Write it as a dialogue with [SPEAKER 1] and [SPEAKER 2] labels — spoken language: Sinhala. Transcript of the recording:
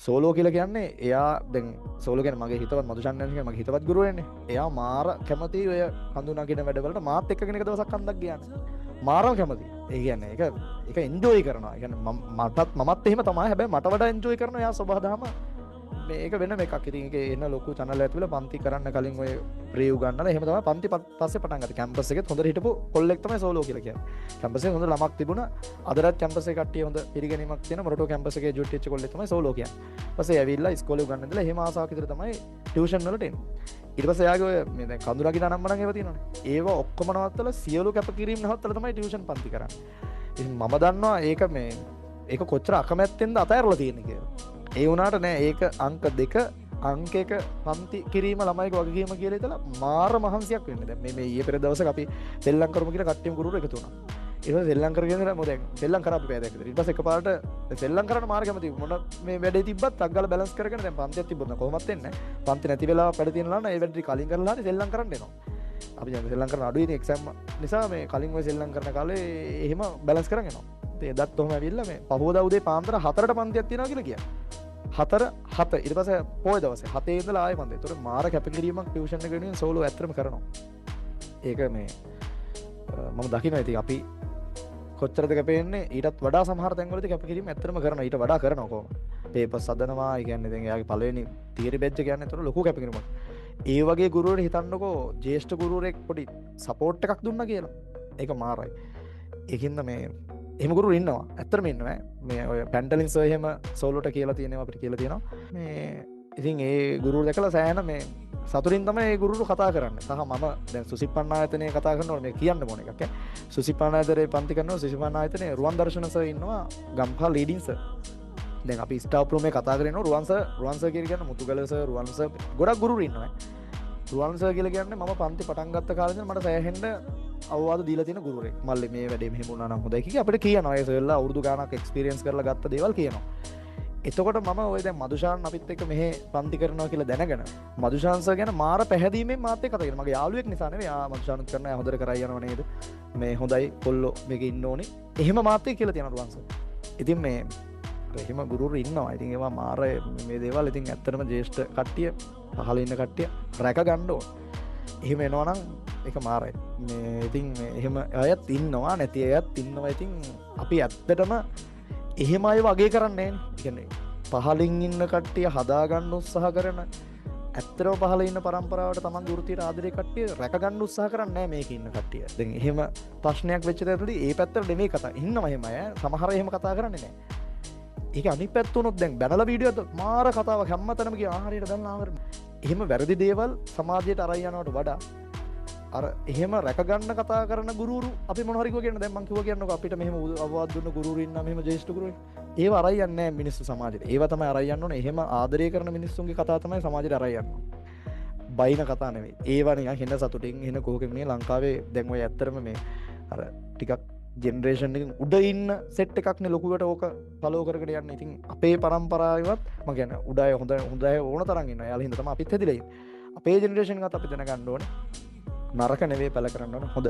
[SPEAKER 1] සෝලෝ කියලා කියන්නේ එයා දැන් සෝලෝ කියන්නේ මගේ හිතවත් මදුෂාන් කියන්නේ මගේ හිතවත් ගුරුවරයානේ. එයා මාර කැමති ඔය කඳු නගින වැඩවලට මාත් එක්කගෙන එක දවසක් කන්දක් ගියානේ. මාරම කැමති. ඒ කියන්නේ ඒක ඒක එන්ජොයි කරනවා. ඒ කියන්නේ මටත් මමත් එහෙම තමයි. හැබැයි මට වඩා එන්ජොයි කරනවා එයා සබහාදහම. මේක වෙනම එකක්. ඉතින් ඒකේ එන ලොකු චැනල් එකක් තිබිලා පන්ති කරන්න කලින් ඔය ප්‍රේ උගන්නලා එහෙම තමයි පන්ති පස්සේ පටන් ගත්තේ. කැම්පස් එකෙත් හොඳට හිටපු කොල්ලෙක් තමයි සෝලෝ කියලා කියන්නේ. කැම්පස් එකේ හොඳ ළමක් තිබුණා. අදටත් කැම්පස් එකේ කට්ටිය හොඳ පිළිගැනීමක් තියෙන මොරටුව කැම්පස් එකේ ජුට් වෙච්ච කොල්ලෙක් තමයි සෝලෝ කියන්නේ. පස්සේ ඇවිල්ලා ඉස්කෝලේ උගන්නන ඉඳලා එහෙම ආසාවක් විතර තමයි ටියුෂන් වලට එන්නේ. ඊට පස්සේ එයාගේ ඔය මේ දැන් කඳු නගින අනම්මනම් ඒවා තියෙනවනේ. ඒවා ඔක්කොම නවත්තලා සියලු කැපකිරීම නවත්තලා තමයි ටියුෂන් පන්ති කරන්නේ. ඉතින් මම දන්නවා ඒක මේ ඒක කොච්චර අකමැත්තෙන්ද අතෑරලා තියෙන්නේ කියලා. ඒ වුණාට නෑ ඒක අංක 2 අංක 1 පන්ති කිරීම ළමයිගේ වගකීම කියලා හිතලා මාර මහන්සියක් වෙන්නේ. දැන් මේ මේ ඊයේ පෙර දවසක අපි සෙල්ලම් කරමු කියලා කට්ටියම ගුරුවරු එකතු වුණා. ඊට පස්සේ සෙල්ලම් කරගෙන ඉඳලා මොකද දැන් සෙල්ලම් කරා අපි පැය දෙකක් විතර. ඊට පස්සේ එකපාරට දැන් සෙල්ලම් කරන්න මාර කැමති. මොන මේ වැඩේ තිබ්බත් ටක් ගාලා බැලන්ස් කරගෙන දැන් පන්තියක් තිබ්බොත් නම් කොහොමත් වෙන්නේ නෑ. පන්ති නැති වෙලාවක් වැඩ තියෙනවා නම් ඒ වැඩ ටික කලින් කරලා හරි සෙල්ලම් කරන්න එනවා. අපි දැන් සෙල්ලම් කරන අඩුයි ඉතින් එක්සෑම් නිසා මේ කලින් ඔය සෙල්ලම් කරන කාලේ එහෙම බැලන්ස් කරන් එනවා. ඉතින් එදත් ඔහොම ඇවිල්ලා මේ පහුවදා උදේ පාන්දර 4ට පන්තියක් තියෙනවා කියලා කියන්නේ. 4 7 ඊට පස්සේ පොය දවසේ 7 ඉඳලා ආයෙ පන්ති. ඒතකොට මාර කැපකිරීමක් ටියුෂන් එක වෙනුවෙන් සෝලෝ ඇත්තටම කරනවා. ඒක මේ මම දකිනවා. ඉතින් අපි කොච්චරද කැපෙන්නේ ඊටත් වඩා සමහර තැන්වලදී කැපකිරීම ඇත්තටම කරනවා. ඊට වඩා කරනවා කොහොම. පේපර්ස් හදනවා. ඒ කියන්නේ දැන් එයාගේ පළවෙනි තියරි බැච් එක කියන්නේ ඒතකොට ලොකු කැපකිරීමක්. ඒ වගේ ගුරුවරු හිතන්නකෝ ජ්‍යෙෂ්ඨ ගුරුවරයෙක් පොඩි සපෝට් එකක් දුන්නා කියලා. ඒක මාරයි. ඒකින්ද මේ එහෙම ගුරුවරු ඉන්නවා. ඇත්තටම ඉන්නවා ඈ. මේ ඔය පැන්ටලින් සර් එහෙම සෝලෝට කියලා තියෙනවා අපිට කියලා තියෙනවා. මේ ඉතින් ඒ ගුරුවරු දැකලා සෑහෙන මේ සතුටින් තමයි ඒ ගුරුවරු කතා කරන්නේ. සහ මම දැන් සුසිප්පන්න ආයතනයේ කතා කරනකොට මේ කියන්න ඕන එකක් ඈ. සුසිප්පන්න ආයතනයේ පන්ති කරනවා. සුසිප්පන්න ආයතනයේ රුවන් දර්ශන සර් ඉන්නවා ගම්පහ ලීඩින් සර්. දැන් අපි ස්ටාෆ් රූම් එකේ කතා කරගෙන ඉන්නවා රුවන් සර්, රුවන් සර් කියලා කියන්නේ මුතුගල සර්, රුවන් සර් ගොඩක් ගුරුවරු ඉන්නවා ඈ. රුවන් සර් කියලා කියන්නේ මම පන්ති පටන් ගත්ත කාලේ ඉඳන් මට සෑහෙන්න අවවාද දීලා තියෙන ගුරුවරයෙක්. මල්ලි මේ වැඩේ මෙහෙම වුණා නම් හොඳයි කියලා අපිට කියනවා. ඒ සර්ලා අවුරුදු ගාණක් එක්ස්පීරියන්ස් කරලා ගත්ත දේවල් කියනවා. එතකොට මම ඔය දැන් මදුෂාන් අපිත් එක්ක මෙහෙ පන්ති කරනවා කියලා දැනගෙන මදුෂාන් සර් ගැන මාර පැහැදීමෙන් මාත් එක්ක කතා කරනවා. මගේ යාළුවෙක් නිසා නෙවෙයි. ආ මදුෂානුත් කරනවා, එයා හොඳට කරයි යනවා නේද? මේ හොඳයි කොල්ලෝ මේකේ ඉන්න ඕනේ. එහෙම මාත් එක්ක කියලා තියෙනවා රුවන් සර්. ඉතින් මේ එහෙම ගුරුවරු ඉන්නවා. ඉතින් ඒවා මාර මේ දේවල් ඉතින් ඇත්තටම ජ්‍යෙෂ්ඨ කට්ටිය පහළ ඉන්න කට්ටිය රැක ගන්න ඕන. එහෙම එනවා නම් ඒක මාරයි. මේ ඉතින් මේ එහෙම අයත් ඉන්නවා, නැති අයත් ඉන්නවා. ඉතින් අපි ඇත්තටම එහෙම අය වගේ කරන්නේ නෑනේ. ඒ කියන්නේ පහළින් ඉන්න කට්ටිය හදාගන්න උත්සාහ කරන, ඇත්තටම පහළ ඉන්න පරම්පරාවට තමන්ගේ වෘත්තියට ආදරේ කට්ටිය රැක ගන්න උත්සාහ කරන්නේ නෑ මේකේ ඉන්න කට්ටිය. දැන් එහෙම ප්‍රශ්නයක් වෙච්ච තැනදී ඒ පැත්තට නෙමෙයි කතා. ඉන්නවා එහෙම අය. සමහර අය එහෙම කතා කරන්නේ නෑ. ඒක අනිත් පැත්ත වුණොත් දැන් බැනලා වීඩියෝ එකක් මාර කතාවක් හැමතැනම ගියා. ආ හරියට බැනලා ආ හරියට. එහෙම වැරදි දේවල් සමාජයට අරන් යනවට වඩා අර එහෙම රැකගන්න කතා කරන ගුරුවරු අපි මොන හරි කිව්වා කියන්න. දැන් මං කිව්වා කියන්නකෝ අපිට මෙහෙම අවවාද දුන්න ගුරුවරු ඉන්නවා, මෙහෙම ජ්‍යෙෂ්ඨ ගුරුවරු. ඒව අරන් යන්නේ නෑ මිනිස්සු සමාජයට. ඒව තමයි අරන් යන්න ඕනේ. එහෙම ආදරය කරන මිනිස්සුන්ගේ කතා තමයි සමාජයට අරන් යන්න ඕනේ. බයින කතා නෙවෙයි. ඒවා නිකන් හෙන සතුටින් හෙන කෝකෙන් මේ ලංකාවේ දැන් ඔය ඇත්තටම මේ අර ටිකක් ජෙනරේෂන් එකෙන් උඩ ඉන්න සෙට් එකක් නේ ලොකුවට ඕක ෆලෝ කරගෙන යන්නේ. ඉතින් අපේ පරම්පරාවේවත් මං කියන්නේ උඩ අය හොඳ අය ඕන තරම් ඉන්නවා. එයාලා හින්දා තමයි අපිත් හැදිලා ඉන්නේ. අපේ ජෙනරේෂන් එකත් අපි දැනගන්න ඕනේ. නරක නෙවෙයි පැල කරන්න ඕනේ, හොඳ.